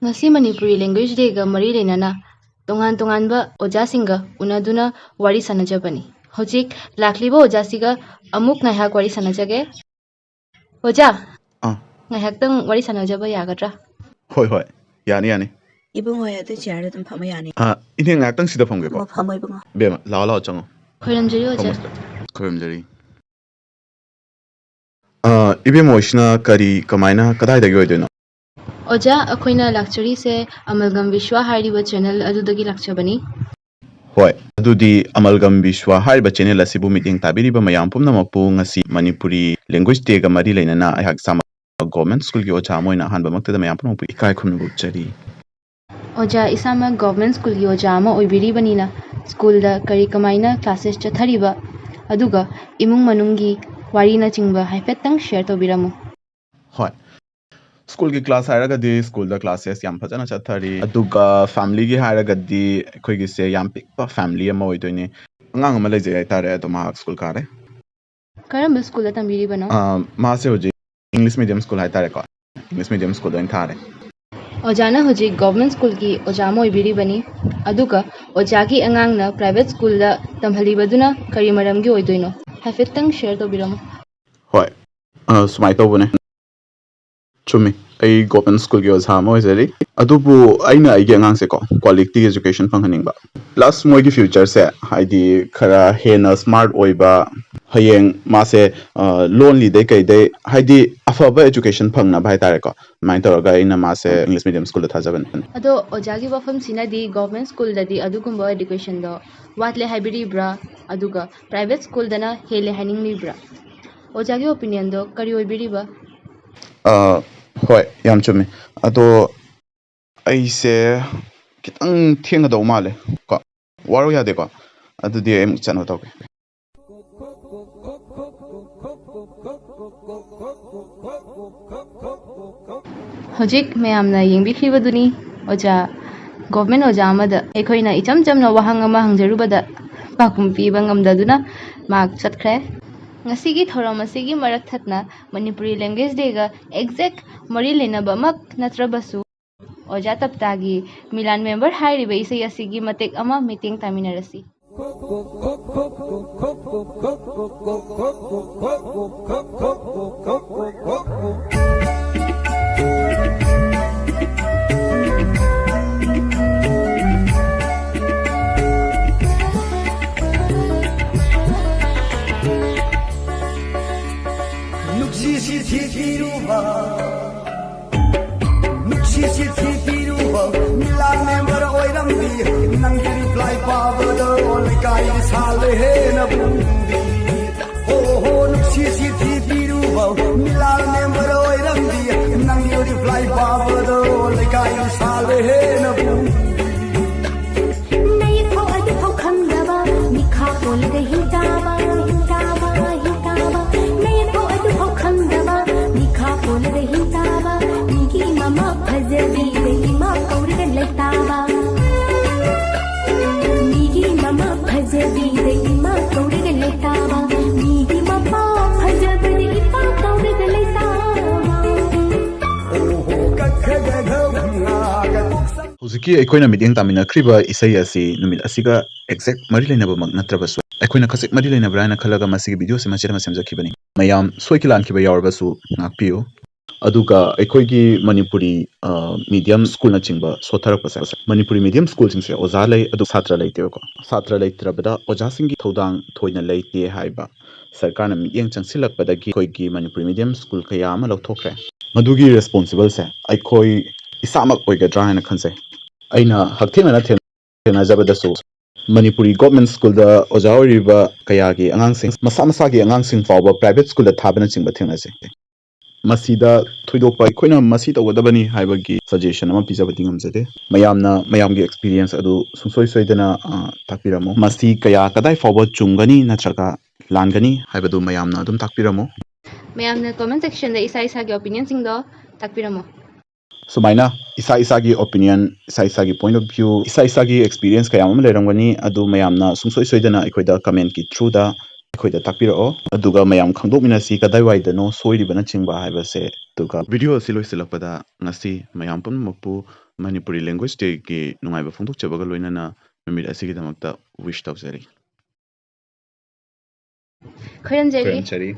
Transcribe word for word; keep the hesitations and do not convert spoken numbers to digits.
ꯉꯁꯤ ꯃꯅꯤꯄꯨꯔꯤ Language Dayꯒ ꯃꯔꯤ ꯂꯩꯅꯅ ꯇꯣꯉꯥꯟ ꯇꯣꯉꯥꯟꯕ ꯑꯣꯖꯥꯁꯤꯡꯒ ꯎꯅꯗꯨꯅ ꯋꯥꯔꯤ ꯁꯥꯟꯅꯖꯕꯅꯤ꯫ ꯍꯧꯖꯤꯛ ꯂꯥꯛꯂꯤꯕ ꯑꯣꯖꯥꯁꯤꯒ ꯑꯃꯨꯛ ꯉꯥꯏꯍꯥꯛ ꯋꯥꯔꯤ ꯁꯥꯟꯅꯖꯒꯦ꯫ ꯑꯣꯖꯥ, ꯑꯥ꯫ ꯉꯥꯏꯍꯥꯛꯇꯪ ꯋꯥꯔꯤ ꯁꯥꯟꯅꯖꯕ ꯌꯥꯒꯗ꯭ꯔꯥ? ꯍꯣꯏ, ꯍꯣꯏ, ꯌꯥꯅꯤ, ꯌꯥꯅꯤ꯫ ꯏꯕꯨꯡꯉꯣ, ꯑꯗꯨ chairꯗ ꯑꯗꯨꯝ ꯐꯝꯕ ꯌꯥꯅꯤ꯫ ꯑꯥ, ꯏꯅꯦ, ꯉꯥꯏꯍꯥꯛꯇꯪ ꯁꯤꯗ ꯐꯝꯒꯦꯀꯣ꯫ ꯑꯣ, ꯐꯝꯃꯣ, ꯏꯕꯨꯡꯉꯣ꯫ ꯏꯕꯦꯝꯃ, ꯂꯥꯛꯑꯣ, ꯂꯥꯛꯑꯣ, ꯆꯪꯉꯣ꯫ ꯈꯣꯏꯔꯝꯖꯔꯤ, ꯑꯣꯖꯥ꯫ ꯐꯝꯃꯣ ꯁꯤꯗ꯫ ꯈꯣꯏꯔꯝꯖꯔꯤ꯫ ꯑꯥ, ꯏꯕꯦꯝꯃ ꯍꯣꯏꯁꯤꯅ ꯀꯔꯤ, ꯀꯃꯥꯏꯅ, ꯀꯗꯥꯏꯗꯒꯤ ꯑꯣꯏꯗꯣꯏꯅꯣ? ꯑꯣꯖꯥ, ꯑꯩꯈꯣꯏꯅ ꯂꯥꯛꯆꯔꯤꯁꯦ ꯑꯃꯜꯒꯝ ꯕꯤꯁ꯭ꯋꯥ ꯍꯥꯏꯔꯤꯕ channel ꯑꯗꯨꯗꯒꯤ ꯂꯥꯛꯆꯕꯅꯤ꯫ ꯍꯣꯏ, ꯑꯗꯨꯗꯤ ꯑꯃꯜꯒꯝ ꯕꯤꯁ꯭ꯋꯥ ꯍꯥꯏꯔꯤꯕ channel ꯑꯁꯤꯕꯨ ꯃꯤꯠꯌꯦꯡ ꯇꯥꯕꯤꯔꯤꯕ ꯃꯌꯥꯝ ꯄꯨꯝꯅꯃꯛꯄꯨ ꯉꯁꯤ ꯃꯅꯤꯄꯨꯔꯤ Language Dayꯒ ꯃꯔꯤ ꯂꯩꯅꯅ ꯑꯩꯍꯥꯛ ꯏꯁꯥꯃꯛ government schoolꯒꯤ ꯑꯣꯖꯥ ꯑꯃ ꯑꯣꯏꯅ ꯑꯍꯥꯟꯕꯃꯛꯇꯗ ꯃꯌꯥꯝ ꯄꯨꯝꯅꯃꯛꯄꯨ ꯏꯀꯥꯏ ꯈꯨꯝꯅꯕ ꯎꯠꯆꯔꯤ꯫ ꯑꯣꯖꯥ, ꯏꯁꯥꯃꯛ government schoolꯒꯤ ꯑꯣꯖꯥ ꯑꯃ ꯑꯣꯏꯕꯤꯔꯤꯕꯅꯤꯅ schoolꯗ ꯀꯔꯤ ꯀꯃꯥꯏꯅ classes ꯆꯠꯊꯔꯤꯕ, ꯑꯗꯨꯒ ꯏꯃꯨꯡ ꯃꯅꯨꯡꯒꯤ ꯋꯥꯔꯤꯅꯆꯤꯡꯕ ꯍꯥꯏꯐꯦꯠꯇꯪ share ꯇꯧꯕꯤꯔꯝꯃꯨ꯫ ꯍꯣꯏ, schoolꯒꯤ class ꯍꯥꯏꯔꯒꯗꯤ schoolꯗ classes ꯌꯥꯝ ꯐꯖꯅ ꯆꯠꯊꯔꯤ, ꯑꯗꯨꯒ familyꯒꯤ ꯍꯥꯏꯔꯒꯗꯤ ꯑꯩꯈꯣꯏꯒꯤꯁꯦ ꯌꯥꯝ ꯄꯤꯛꯄ family ꯑꯃ ꯑꯣꯏꯗꯣꯏꯅꯦ꯫ ꯑꯉꯥꯡ ꯑꯃ ꯂꯩꯖꯩ ꯍꯥꯏꯇꯥꯔꯦ, ꯑꯗꯣ ꯃꯍꯥꯛ school ꯀꯥꯔꯦ꯫ ꯀꯔꯝꯕ schoolꯗ ꯇꯝꯕꯤꯔꯤꯕꯅꯣ? ꯑꯥ, ꯃꯥꯁꯦ ꯍꯧꯖꯤꯛ English medium school ꯍꯥꯏꯇꯥꯔꯦꯀꯣ, English medium schoolꯗ ꯑꯣꯏꯅ ꯊꯥꯔꯦ꯫ ꯑꯣꯖꯥꯅ ꯍꯧꯖꯤꯛ government schoolꯒꯤ ꯑꯣꯖꯥ ꯑꯃ ꯑꯣꯏꯕꯤꯔꯤꯕꯅꯤ, ꯑꯗꯨꯒ ꯑꯣꯖꯥꯒꯤ ꯑꯉꯥꯡꯅ private schoolꯗ ꯇꯝꯍꯜꯂꯤꯕꯗꯨꯅ ꯀꯔꯤ ꯃꯔꯝꯒꯤ ꯑꯣꯏꯗꯣꯏꯅꯣ? ꯍꯥꯏꯐꯦꯠꯇꯪ share ꯇꯧꯕꯤꯔꯝꯃꯨ꯫ ꯍꯣꯏ, ꯑ, ꯁꯨꯃꯥꯏꯅ ꯇꯧꯕꯅꯦ꯫ ꯆꯨꯝꯃꯤ, ꯑꯩ government schoolꯒꯤ ꯑꯣꯖꯥ ꯑꯃ ꯑꯣꯏꯖꯔꯤ, ꯑꯗꯨꯕꯨ ꯑꯩꯅ ꯑꯩꯒꯤ ꯑꯉꯥꯡꯁꯦꯀꯣ quality education ꯐꯪꯍꯟꯅꯤꯡꯕ, plus ꯃꯣꯏꯒꯤ futureꯁꯦ, ꯍꯥꯏꯗꯤ, ꯈꯔ ꯍꯦꯟꯅ smart ꯑꯣꯏꯕ, ꯍꯌꯦꯡ ꯃꯥꯁꯦ, ꯑ, ꯂꯣꯟꯂꯤꯗꯩ ꯀꯩꯗꯩ, ꯍꯥꯏꯗꯤ, ꯑꯐꯕ education ꯐꯪꯅꯕ ꯍꯥꯏꯇꯥꯔꯦꯀꯣ, ꯑꯗꯨꯃꯥꯏꯅ ꯇꯧꯔꯒ ꯑꯩꯅ ꯃꯥꯁꯦ English medium schoolꯗ ꯊꯥꯖꯕꯅꯦ꯫ ꯑꯗꯣ ꯑꯣꯖꯥꯒꯤ ꯋꯥꯐꯝꯁꯤꯅꯗꯤ government schoolꯗꯗꯤ ꯑꯗꯨꯒꯨꯝꯕ educationꯗꯣ ꯋꯥꯠꯂꯦ ꯍꯥꯏꯕꯤꯔꯤꯕ꯭ꯔꯥ? ꯑꯗꯨꯒ private schoolꯗꯅ ꯍꯦꯜꯂꯦ ꯍꯥꯏꯅꯤꯡꯂꯤꯕ꯭ꯔꯥ? ꯑꯣꯖꯥꯒꯤ opinionꯗꯣ ꯀꯔꯤ ꯑꯣꯏꯕꯤꯔꯤꯕ? ꯑ, ꯍꯣꯏ, ꯌꯥꯝ ꯆꯨꯝꯃꯤ꯫ ꯑꯗꯣ ꯑꯩꯁꯦ ꯈꯤꯇꯪ ꯊꯦꯡꯒꯗꯧ ꯃꯥꯜꯂꯦ ꯀꯣ, ꯋꯥꯔꯧ ꯌꯥꯗꯦꯀꯣ꯫ ꯑꯗꯨꯗꯤ ꯑꯩ ꯑꯃꯨꯛ ꯆꯠꯅꯕ ꯇꯧꯒꯦ꯫ ꯍꯧꯖꯤꯛ ꯃꯌꯥꯝꯅ ꯌꯦꯡꯕꯤꯈꯤꯕꯗꯨꯅꯤ ꯑꯣꯖꯥ, government ꯑꯣꯖꯥ ꯑꯃꯗ ꯑꯩꯈꯣꯏꯅ ꯏꯆꯝ ꯆꯝꯅ ꯋꯥꯍꯪ ꯑꯃ ꯍꯪꯖꯔꯨꯕꯗ ꯄꯥꯎꯈꯨꯝ ꯄꯤꯕ ꯉꯝꯗꯗꯨꯅ ꯃꯍꯥꯛ ꯆꯠꯈ꯭ꯔꯦ꯫ ꯉꯁꯤꯒꯤ ꯊꯧꯔꯝ ꯑꯁꯤꯒꯤ ꯃꯔꯛ ꯊꯠꯅ ꯃꯅꯤꯄꯨꯔꯤ Language Dayꯒ exact ꯃꯔꯤ ꯂꯩꯅꯕꯃꯛ ꯅꯠꯇ꯭ꯔꯕꯁꯨ, ꯑꯣꯖꯥ ꯇꯞꯇꯥꯒꯤ ꯃꯤꯂꯥꯟ ꯃꯦꯝꯕꯔ ꯍꯥꯏꯔꯤꯕ ꯏꯁꯩ ꯑꯁꯤꯒꯤ ꯃꯇꯦꯛ ꯑꯃ ꯃꯤꯠꯌꯦꯡ ꯇꯥꯃꯤꯟꯅꯔꯁꯤ꯫ ꯅꯨꯡꯁꯤꯁꯤ ꯊꯤꯕꯤꯔꯨꯕ, ꯅꯨꯡꯁꯤ ꯆꯤꯊꯤ ꯄꯤꯔꯨꯕ ꯃꯤꯂꯥꯟ ꯃꯦꯝꯕꯔ ꯑꯣꯏꯔꯝꯕꯤ, ꯅꯪꯒꯤ ꯔꯤꯄ꯭ꯂꯥꯏ ꯄꯥꯕꯗ ꯂꯩꯀꯥꯏ ꯁꯥꯜꯂꯦ ꯍꯦꯟꯅ ꯄꯨꯝꯕꯤ꯫ ꯍꯣ ꯍꯣ, ꯅꯨꯡꯁꯤ ꯆꯤꯊꯤ ꯄꯤꯔꯨꯕ ꯃꯤꯂꯥꯟ ꯃꯦꯝꯕꯔ ꯑꯣꯏꯔꯝꯕꯤ, ꯅꯪꯒꯤ ꯔꯤꯄ꯭ꯂꯥꯏ ꯄꯥꯕꯗ ꯂꯩꯀꯥꯏ ꯁꯥꯜꯂꯦ ꯍꯦꯟꯅ ꯄꯨꯝꯕꯤ꯫ ꯅꯌꯦꯛꯐꯥꯎ ꯑꯗꯨꯐꯥꯎ ꯈꯪꯗꯕ, ꯃꯤꯈꯥ ꯄꯣꯜꯂꯒ ꯍꯤꯡꯆꯥꯕ, ꯍꯤꯡꯆꯥꯕ, ꯍꯤꯡꯆꯥꯕ꯫ ꯅꯌꯦꯛꯐꯥꯎ ꯑꯗꯨꯐꯥꯎ ꯈꯪꯗꯕ, ꯃꯤꯈꯥ ꯄꯣꯜꯂꯒ ꯍꯤꯡꯆꯥꯕ꯫ ꯃꯤꯒꯤ ꯃꯃꯥ ꯐꯖꯕꯤꯗ ꯏꯃꯥ ꯀꯧꯔꯒ ꯂꯩꯇꯥꯕ꯫ ꯃꯤꯒꯤ ꯃꯃꯥ ꯐꯖꯕꯤꯗ ꯏꯃꯥ ꯀꯧꯔꯒ ꯂꯩꯇꯥꯕ꯫ ꯃꯤꯒꯤ ꯃꯄꯥ ꯐꯖꯕꯗ ꯏꯄꯥ ꯀꯧꯔꯒ ꯂꯩꯇꯥꯕ꯫ ꯑꯣꯍꯣ, ꯀꯠꯈ꯭ꯔꯒ ꯉꯥꯒ ꯍꯧꯖꯤꯛꯀꯤ ꯑꯩꯈꯣꯏꯅ ꯃꯤꯠꯌꯦꯡ ꯇꯥꯃꯤꯟꯅꯈ꯭ꯔꯤꯕ ꯏꯁꯩ ꯑꯁꯤ ꯅꯨꯃꯤꯠ ꯑꯁꯤꯒ ꯑꯦꯛꯖꯦꯛ ꯃꯔꯤ ꯂꯩꯅꯕꯃꯛ ꯅꯠꯇ꯭ꯔꯕꯁꯨ, ꯑꯩꯈꯣꯏꯅ ꯈꯖꯤꯛ ꯃꯔꯤ ꯂꯩꯅꯕ꯭ꯔꯥ ꯍꯥꯏꯅ ꯈꯜꯂꯒ ꯃꯁꯤꯒꯤ ꯚꯤꯗꯤꯑꯣꯁꯦ ꯃꯆꯦꯠ ꯑꯃ ꯁꯦꯝꯖꯈꯤꯕꯅꯤ꯫ ꯃꯌꯥꯝ ꯁꯣꯏꯈꯤ ꯂꯥꯟꯈꯤꯕ ꯌꯥꯎꯔꯕꯁꯨ ꯉꯥꯛꯄꯤꯌꯨ꯫ ꯑꯗꯨꯒ ꯑꯩꯈꯣꯏꯒꯤ ꯃꯅꯤꯄꯨꯔꯤ, ꯑ, ꯃꯤꯗꯤꯌꯝ ꯁ꯭ꯀꯨꯜꯅꯆꯤꯡꯕ ꯁꯣꯠꯊꯔꯛꯄꯁꯦ, ꯃꯅꯤꯄꯨꯔꯤ ꯃꯤꯗꯤꯌꯝ ꯁ꯭ꯀꯨꯜꯁꯤꯡꯁꯦ ꯑꯣꯖꯥ ꯂꯩ, ꯑꯗꯨ ꯁꯥꯇ꯭ꯔ ꯂꯩꯇꯦꯕꯀꯣ꯫ ꯁꯥꯇ꯭ꯔ ꯂꯩꯇ꯭ꯔꯕꯗ ꯑꯣꯖꯥꯁꯤꯡꯒꯤ ꯊꯧꯗꯥꯡ ꯊꯣꯏꯅ ꯂꯩꯇꯦ ꯍꯥꯏꯕ ꯁꯔꯀꯥꯔꯅ ꯃꯤꯠꯌꯦꯡ ꯆꯪꯁꯤꯜꯂꯛꯄꯗꯒꯤ ꯑꯩꯈꯣꯏꯒꯤ ꯃꯅꯤꯄꯨꯔꯤ ꯃꯤꯗꯤꯌꯝ ꯁ꯭ꯀꯨꯜ ꯀꯌꯥ ꯑꯃ ꯂꯧꯊꯣꯛꯈ꯭ꯔꯦ꯫ ꯃꯗꯨꯒꯤ ꯔꯦꯁꯄꯣꯟꯁꯤꯕꯜꯁꯦ ꯑꯩꯈꯣꯏ ꯏꯁꯥꯃꯛ ꯑꯣꯏꯒꯗ꯭ꯔꯥ ꯍꯥꯏꯅ ꯈꯟꯖꯩ꯫ ꯑꯩꯅ ꯍꯛꯊꯦꯡꯅꯅ ꯊꯦꯡ-, ꯊꯦꯡꯅꯖꯕꯗꯁꯨ ꯃꯅꯤꯄꯨꯔꯤ ꯒꯣꯔꯃꯦꯟ ꯁ꯭ꯀꯨꯜꯗ ꯑꯣꯖꯥ ꯑꯣꯏꯔꯤꯕ ꯀꯌꯥꯒꯤ ꯑꯉꯥꯡꯁꯤꯡ, ꯃꯁꯥ ꯃꯁꯥꯒꯤ ꯑꯉꯥꯡꯁꯤꯡ ꯐꯥꯎꯕ ꯄ꯭ꯔꯥꯏꯚꯦꯠ ꯁ꯭ꯀꯨꯜꯗ ꯊꯥꯕꯅꯆꯤꯡꯕ ꯊꯦꯡꯅꯖꯩ꯫ ꯃꯁꯤꯗ ꯊꯣꯏꯗꯣꯛꯄ ꯑꯩꯈꯣꯏꯅ ꯃꯁꯤ ꯇꯧꯒꯗꯕꯅꯤ ꯍꯥꯏꯕꯒꯤ ꯁꯖꯦꯁꯟ ꯑꯃ ꯄꯤꯖꯕꯗꯤ ꯉꯝꯖꯗꯦ꯫ ꯃꯌꯥꯝꯅ ꯃꯌꯥꯝꯒꯤ ꯑꯦꯛꯁꯄꯤꯔꯤꯌꯦꯟꯁ ꯑꯗꯨ ꯁꯨꯡꯁꯣꯏ ꯁꯣꯏꯗꯅ, ꯑ, ꯇꯥꯛꯄꯤꯔꯝꯃꯨ꯫ ꯃꯁꯤ ꯀꯌꯥ ꯀꯗꯥꯏ ꯐꯥꯎꯕ ꯆꯨꯝꯒꯅꯤ ꯅꯠꯇ꯭ꯔꯒ ꯂꯥꯟꯒꯅꯤ ꯍꯥꯏꯕꯗꯨ ꯃꯌꯥꯝꯅ ꯑꯗꯨꯝ ꯇꯥꯛꯄꯤꯔꯝꯃꯨ꯫ ꯃꯌꯥꯝꯅ ꯀꯣꯃꯦꯟ ꯁꯦꯛꯁꯟꯗ ꯏꯁꯥ ꯏꯁꯥꯒꯤ ꯑꯣꯄꯤꯅꯤꯌꯟꯁꯤꯡꯗꯣ ꯇꯥꯛꯄꯤꯔꯝꯃꯣ꯫ ꯁꯨꯃꯥꯏꯅ ꯏꯁꯥ ꯏꯁꯥꯒꯤ ꯑꯣꯄꯤꯅꯤꯌꯟ, ꯏꯁꯥ ꯏꯁꯥꯒꯤ ꯄꯣꯏꯟꯠ ꯑꯣꯐ ꯚ꯭ꯌꯨ, ꯏꯁꯥ ꯏꯁꯥꯒꯤ ꯑꯦꯛꯁꯄꯤꯔꯤꯌꯦꯟꯁ ꯀꯌꯥ ꯑꯃ ꯂꯩꯔꯝꯒꯅꯤ꯫ ꯑꯗꯨ ꯃꯌꯥꯝꯅ ꯁꯨꯡꯁꯣꯏ ꯁꯣꯏꯗꯅ ꯑꯩꯈꯣꯏꯗ ꯀꯃꯦꯟꯠꯀꯤ ꯊ꯭ꯔꯨꯗ ꯑꯩꯈꯣꯏꯗ ꯇꯥꯛꯄꯤꯔꯛꯑꯣ, ꯑꯗꯨꯒ ꯃꯌꯥꯝ ꯈꯪꯗꯣꯛꯃꯤꯟꯅꯁꯤ ꯀꯗꯥꯏꯋꯥꯏꯗꯅꯣ ꯁꯣꯏꯔꯤꯕꯅꯆꯤꯡꯕ ꯍꯥꯏꯕꯁꯦ꯫ ꯑꯗꯨꯒ ꯚꯤꯗꯤꯑꯣ ꯑꯁꯤ ꯂꯣꯏꯁꯤꯜꯂꯛꯄꯗ ꯉꯁꯤ ꯃꯌꯥꯝ ꯄꯨꯝꯅꯃꯛꯄꯨ ꯃꯅꯤꯄꯨꯔꯤ ꯂꯦꯡꯒ꯭ꯋꯦꯖ ꯗꯦꯒꯤ ꯅꯨꯡꯉꯥꯏꯕ ꯐꯣꯡꯗꯣꯛꯆꯕꯒ ꯂꯣꯏꯅꯅ ꯅꯨꯃꯤꯠ ꯑꯁꯤꯒꯤꯗꯃꯛꯇ ꯋꯤꯁ ꯇꯧꯖꯔꯤ꯫ ꯈꯣꯏꯔꯝꯖꯔꯤ꯫ ꯈꯣꯏꯔꯝꯖꯔꯤ꯫